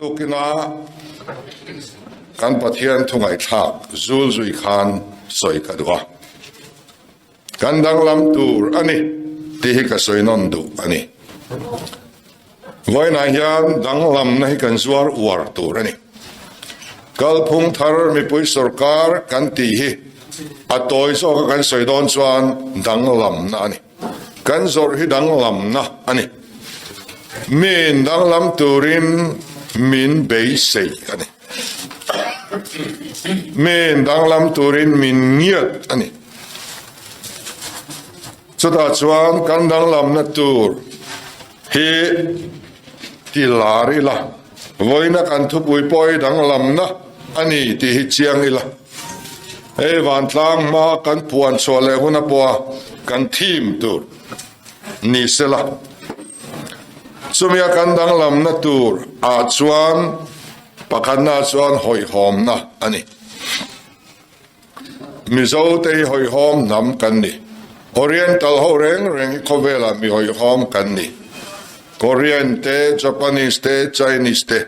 Tukina kan Pathian thu ngaihthlak zul zui khan sawi ka duh a, kan danglam tur a ni tih hi ka sawi nawn duh a ni. Vawiinah hian danglamna hi kan zuar uar tur a ni. Kalphung thar mipui sorkar kan tih hi a tawi zawka kan sawi dawn chuan danglamna a ni. Kan zawrh hi danglamna a ni. Min danglam turin min beisei a ni. Min danglam turin min ngiat a ni. Chutah chuan kan danglamna tur hi ti lar ila, vawiina kan thupui pawh hi danglamna a ni tih hi chiang ila. Hei vantlang hma kan puan chhuah leh hun a pawha kan thim tur ni sela. Chumia kan danglamna tur ah chuan pakhatna chuan hawihhawmna a ni. Mizo te hi hawihhawm hnam kan ni. Oriental ho reng reng hi khawvelah mi hawihhawm kan ni. Korean te, Japanese te, Chinese te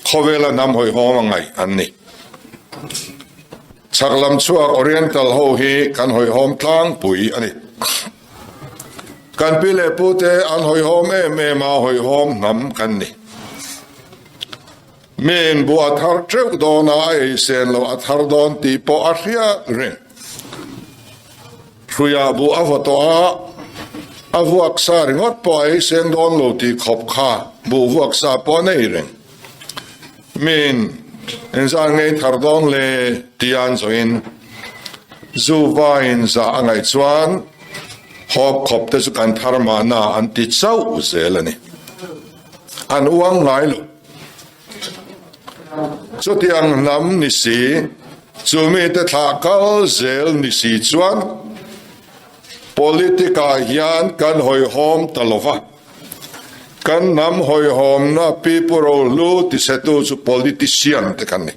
khawvela hnam hawihhawm a ngaih an ni. Chhak lam chhuak Oriental ho hi kan hawihhawm tlangpui a ni. Kan pi leh pu te an hawihhawm em em a, hawihhawm hnam kan ni. Miin bu a thar teuh dawn a, a ei sen loh a thar dawn tih pawh a hriat reng. Hruiah bu a vaw tawh a, a vuak sa ringawt pawh a ei seng dawn lo tih khawp kha bu vuak sa pawh a nei reng. Miin engzah ngei thar dawn le tia an zawhin zu vaiin zah a ngaih chuan hawp khawp te chu kan thar mahna an ti chauh zel a ni. An uang ngai lo. Chutiang hnam ni si, chu mite thlah kal zel ni si chuan politic ah hian kan hawihhawm ta lo va. Kan hnam hawihhawmna pipu rohlu tichhetu chu politician te kan ni.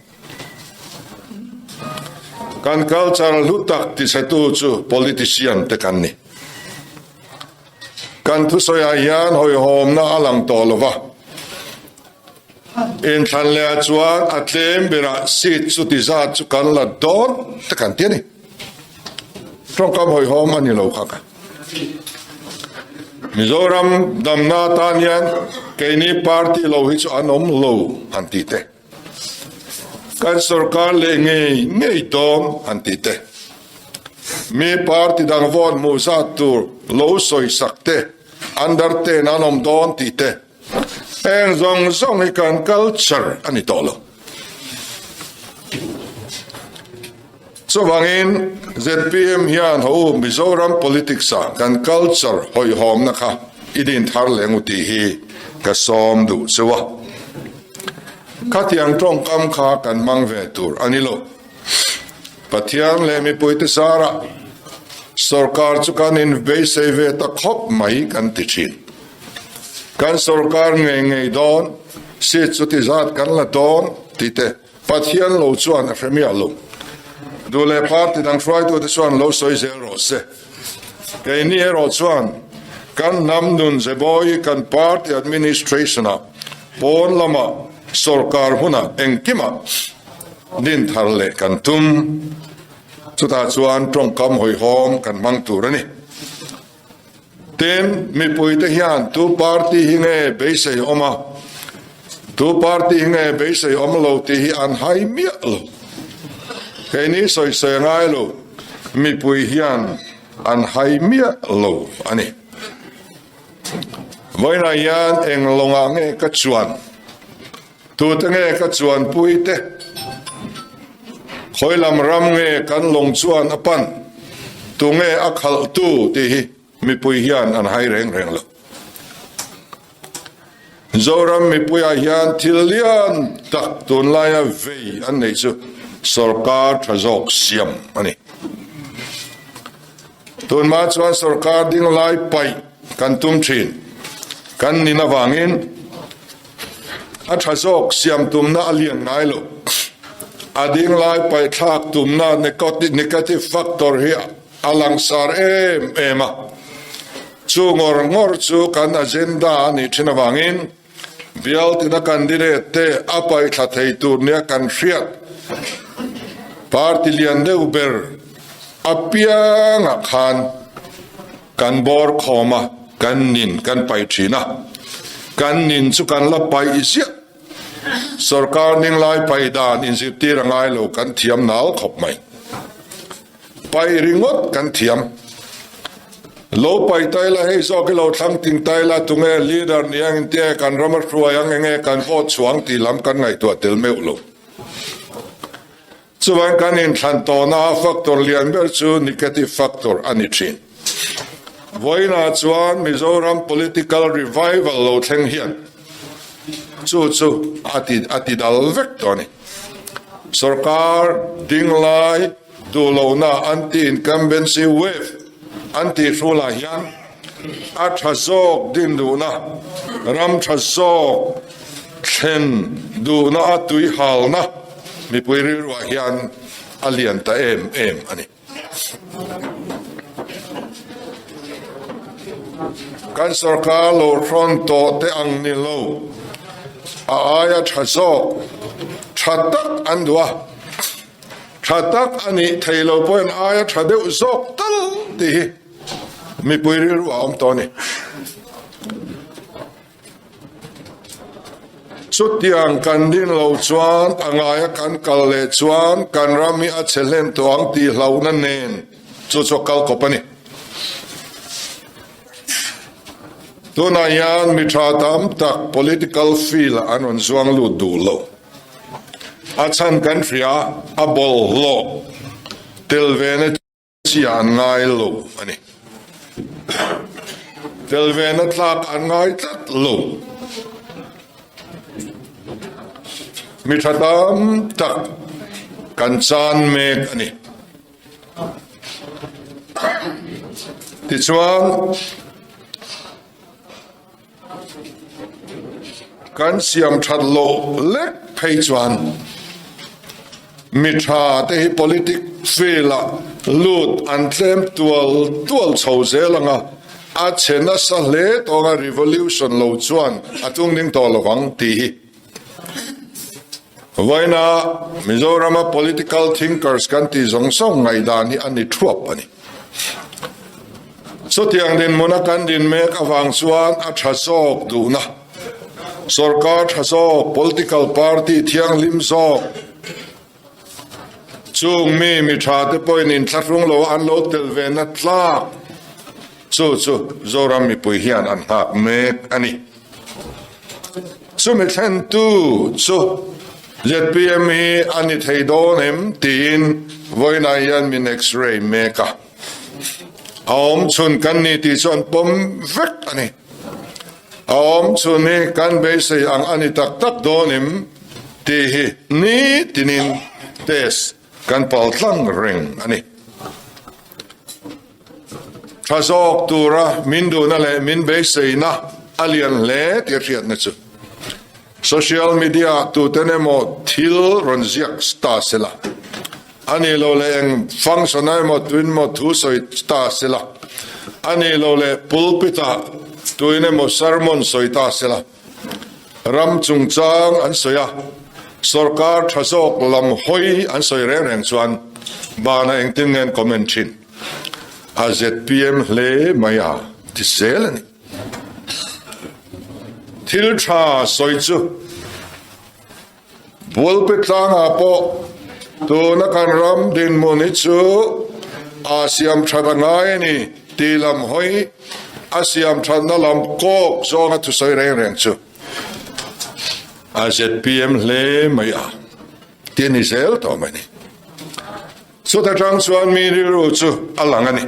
Kan culture hlu tak tichhetu chu politician te kan ni. Kan thusawiah hian hawihhawmna a lang tawh lo va. Inthlan lehah chuan a tlem berah seat chu ti zat chu kan la dawn ta kan ti a ni. Tawngkam hawihhawm a ni lo kha ka. Mizoram damna atan hian keini party lo hi chu an awm lo han tih te. Kan sorkar leh ngei ngei dawn han tih te. Mi party dang vote hmuh zat tur lo sawi sak te, under ten an awm dawn tih te. Heng zawng zawng hi kan culture a ni tawh lo. Chuvangin zpm hian ho u Mizoram politics ah kan culture hawihhawmna kha i din thar leng u tih hi ka sawm duh chu a. Khatiang tawngkam kha kan hmang ve tur a ni lo. Pathian leh mipuite zarah sorkar chu kan inbeisei ve ta khawp mai kan ti thin. Kan sorkar ngei ngei dawn, seat chu ti zat kan la dawn tih te Pathian lo chuan a hre miah lo. Duh leh party dang hruaitute chuan lo sawi zel rawh se. Keini erawh chuan kan hnam nun zebawi kan party administration-ah pawn lamah sorkar hunah engkimah din thar leh kan tum. Chutah chuan tawngkam hawihhawm kan hmang tur a ni. Tin, mipuite hian tu party hi nge beisei awm a, tu party hi nge beisei awm lo tih hi an hai miah lo. Keini sawisawi a ngai lo, mipui hian an hai miah lo a ni. Vawiinah hian eng lawngah nge ka chuan? Tute nge ka chuanpui te? Khawi lam ram nge kan lawng chuan a pan? Tu nge a khalh tu tih hi mipui hian an hai reng reng lo. Zoram mipuiah hian thil lian tak tunlaia vei an neih chu sorkar tha zawk siam a ni. Tunhma chuan sorkar ding lai paih kan tum thin. Kan nin avangin a tha zawk siam tumna a lian ngai lo. A ding lai paih thlak tumna negative factor hi a langsar em em a. Chu ngawr ngawr chu kan agenda a nih thin avangin. Bial tina candidate te a paihthla thei tur nia kan hriat party lian deuh ber apiangah khan kan bawr khawm a, kan nin kan paih thin a, kan nin chu kan la paih ziah. Sorkar ninglai paih dan inzirtir a ngai lo kan thiam nal khawp mai. Paih ringawt kan thiam. Lo paih ta ila hei zawk i lo thlang ting ta ila tunge leader ni ang intia kan ram a hruai ang enge kan vote chhuang tih lam kan ngaihtuah tel meuh lo. Chuan kan inthlan tawhna a factor lian ber chu negative factor a ni thin. Vawiinah chuan Mizoram political revival lo thleng hian chu chu a ti a ti dal vek tawh a ni. Sorkar dinglai duhlohna anti-incumbency wave an tih hrulah hian a tha zawk din duhna, ram tha zawk thlen duhna a tuihalna mipui rilruah hian a lian ta em em a ni. Kan sorkar lo hrawn tawh te ang ni lo, a aia tha zawk, tha tak an duh a, tha tak a nih thei lo pawhin aia tha deuh zawk tal tih hi mipui rilru a awm tawh a ni. Chutiang kan din lo chuan a ngaia kan kal leh chuan kan ram hi a chhe hlen tawh ang tih hlauhna nen chu chu a kal kawp a ni. Tunah hian mi tha tam tak political field ah an rawn zuang lut duh lo. A chhan kan hria a bawlhhlawh tel ve na Chi an ngai lo a ni. Tel ve na tlak an ngai tlat lo. Mi tha tam tak kan chan mek a ni. Tichuan, Kan siam that loh lek phei chuan mi tha te hi politic field ah lut an tlem tual tual chho zel ang a, a chhe nasa hle tawng a revolution lo chuan a tung ding tawh lovang tih hi vawiina Mizorama political thinkers kan tih zawng zawng ngaihdan hi a ni thuap a ni. Chutiang dinhmuna kan din mek avang chuan a tha zawk duhna, sorkar tha zawk, political party thianghlim zawk, chung mi mi tha te pawhin inthlahrung lo an lo tel ve na tlak chu chu Zoram mipui hian an nghak mek a ni. Chumi thlentu chu zpm hi a ni thei dawn em tiin vawiinah hian min x-ray mek a. A awm chhun kan ni tih chu an pawm vek a ni. A awm chhun hi kan beisei ang a ni tak tak dawn em tih hi nitinin test kan pal tlang reng a ni. Tha zawk tura min duhna leh min beiseina a lian hle tih a hriatna chu social media tuten emaw thil rawn ziak ta sela. A nih loh leh eng function ah emaw tuin emaw thu sawi ta sela, a nih loh leh pulpit ah tuin emaw sermon sawi ta sela, ram chungchang an sawi a, sorkar tha zawk lam hawi an sawi reng reng chuan banah engtin nge an comment thin? A zpm hle mai a ti zel a ni. Thil tha sawi chu. Bualpe tlangah pawh tuna kan ram dinhmun hi chu aa siam that a ngai a ni tih lam hawi a siam thatna lam kawk zawnga thusawi reng reng chu a zpm hle mai a ti a ni zel tawh mai ni. Chuta tang chuan mi rilru chu a lang a ni.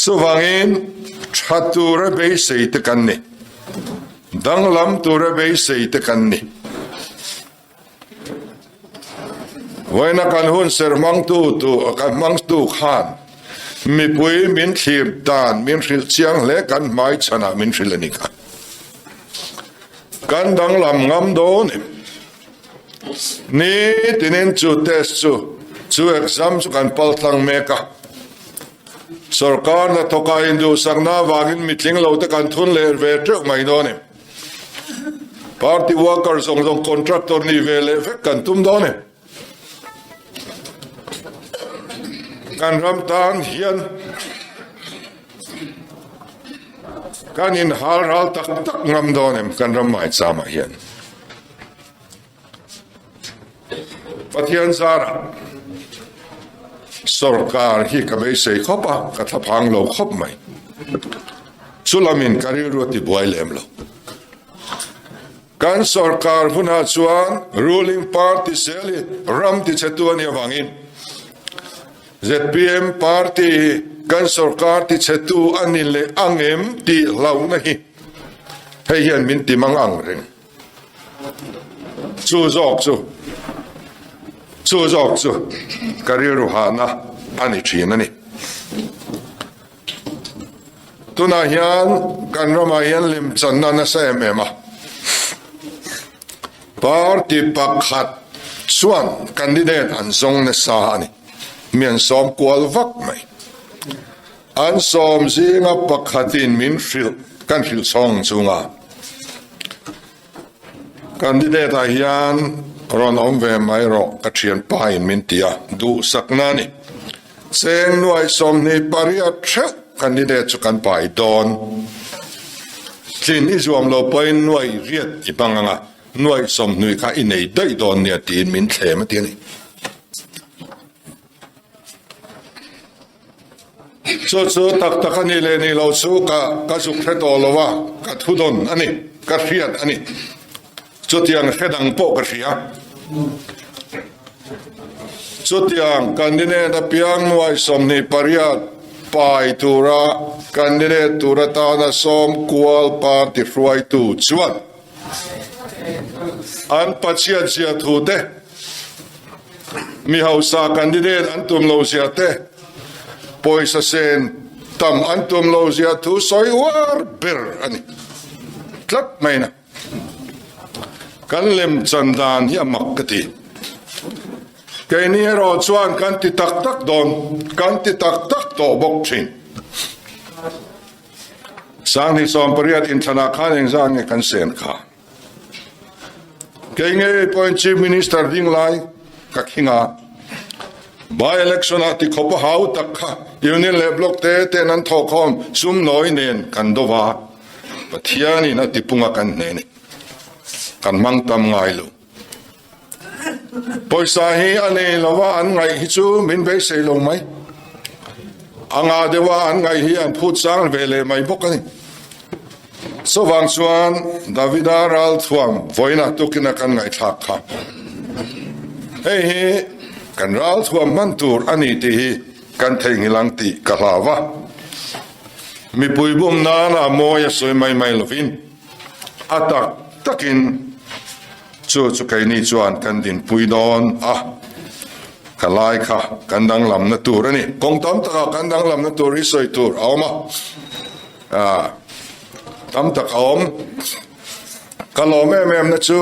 Chuvangin tha tura beisei te kan ni. Danglam tura beisei te kan ni. Vawiina kan hun ser hmangtu tu kan hmangtu khan mipui min thlir dan min hrilh chiang hle kan hmai chhanah min hrilh a ni kha. Kan danglam ngam dawn em? Ni tinin chu test chu chu exam chu kan pal tlang mek a. Sorkar hnathawkah induhsakna avangin mitling lo te kan thun leh ve teuh mai dawn em? Party worker zawng zawng contractor nih ve leh vek kan tum dawn e. Kan ram tan hian kan inhal ral tak tak ngam dawn em kan ram maicham ah hian. Pathian zarah sorkar hi ka beisei khawp a, ka thlaphang lo khawp mai. Chulamin ka rilru a tibuai lem lo. Kan sorkar hunah chuan ruling party zel hi ram tichhetu a nih avangin zpm party hi kan sorkar tichhetu a ni leh ang em tih hlauhna hi hei hian min ti mang ang reng. Chu zawk chu, chu zawk chu ka rilru hahna a ni thin a ni. Tunah hian kan ramah hian lemchanna nasa em em a. Party pakhat chuan candidate an zawng nasa a ni. Mi an sawm kual vak mai. An sawm zinga pakhatin min hrilh, kan hrilh chhawng chunga candidate ah hian rawn awm ve mai rawh ka thianpa in min ti a, duhsakna a ni. Cheng nuai 28 theuh candidate chu kan pai dawn. Tlin i zuam lo pawhin nuai riat i hmang ang a, nuai 20 kha i nei daih dawn nia tiin min thlem a ti a ni. Chu chu tak tak a ni leh ni lo chu ka ka zuk hre tawh lo a, ka thudawn a ni, ka hriat a ni. Chutiang hre dang pawh ka hria. Chutiang candidate apiang nuai 28 pai tura candidate tur atana sawm kual party hruaitu chuan an pachhiat zia thu te, mi hausa candidate an tum lo zia te, pawisa sen tam an tum lo zia thu sawi uar ber a ni tlat mai na. Kan lem chan dan hi a mak ka ti. Keini erawh chuan kan ti tak tak dawn, kan ti tak tak tawh bawk thin. 2018 inthlanah khan engzah nge kan sen kha? Kei ngei pawhin Chief Minister ding lai ka khing a, by-election ah ti khawp a hau tak kha Union leh Block te ten an thawhkhawm sum nawi nen kan do va. Pathianin a tipunga kan hne ni. Kan hmang tam ngai lo. Pawisa hi a nei lova an ngaih hi chu min beisei lo mai. A ngah deuha an ngaih hi an phut sang ve leh mai bawk a ni. Chuvang chuan Davida ralthuam vawiina tukina kan ngaihthlak kha hei hi kan ralthuam hman tur a ni tih hi kan theihnghilh ang tih ka hlau a. Mipui bum nana mawi a sawi mai mai lovin a tak takin chu chu keini chuan kan dinpui dawn a, ka lai kha kan danglamna tur a ni. Kawng tam takah kan danglamna tur hi sawi tur a awm a, tam tak a awm. Ka lawm em em na chu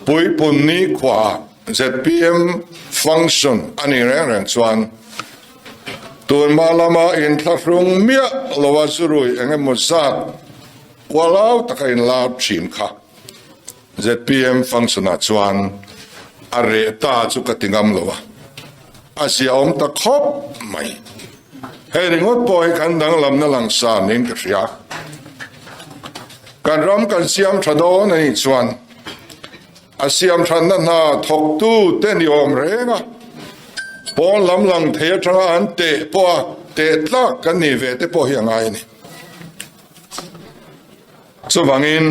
Puipun nikhua zpm function a ni reng reng chuan Tunhma lama inthlahrung miah loa zurui eng emaw zat kualau taka inlar thin kha zpm function-ah chuan a reh ta chu ka ti ngam lo a, a ziaawm ta khawp mai. Hei ringawt pawh hi kan danglamna langsar niin ka hria. Kan ram kan siam tha dawn a nih chuan A siamthanna hna thawktu te ni awm reng a, pawn lam lang thei atanga an teh pawh a teh tlak kan nih ve te pawh hi a ngai a ni. Chuvangin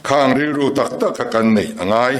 khang rilru tak tak kha kan neih a ngai.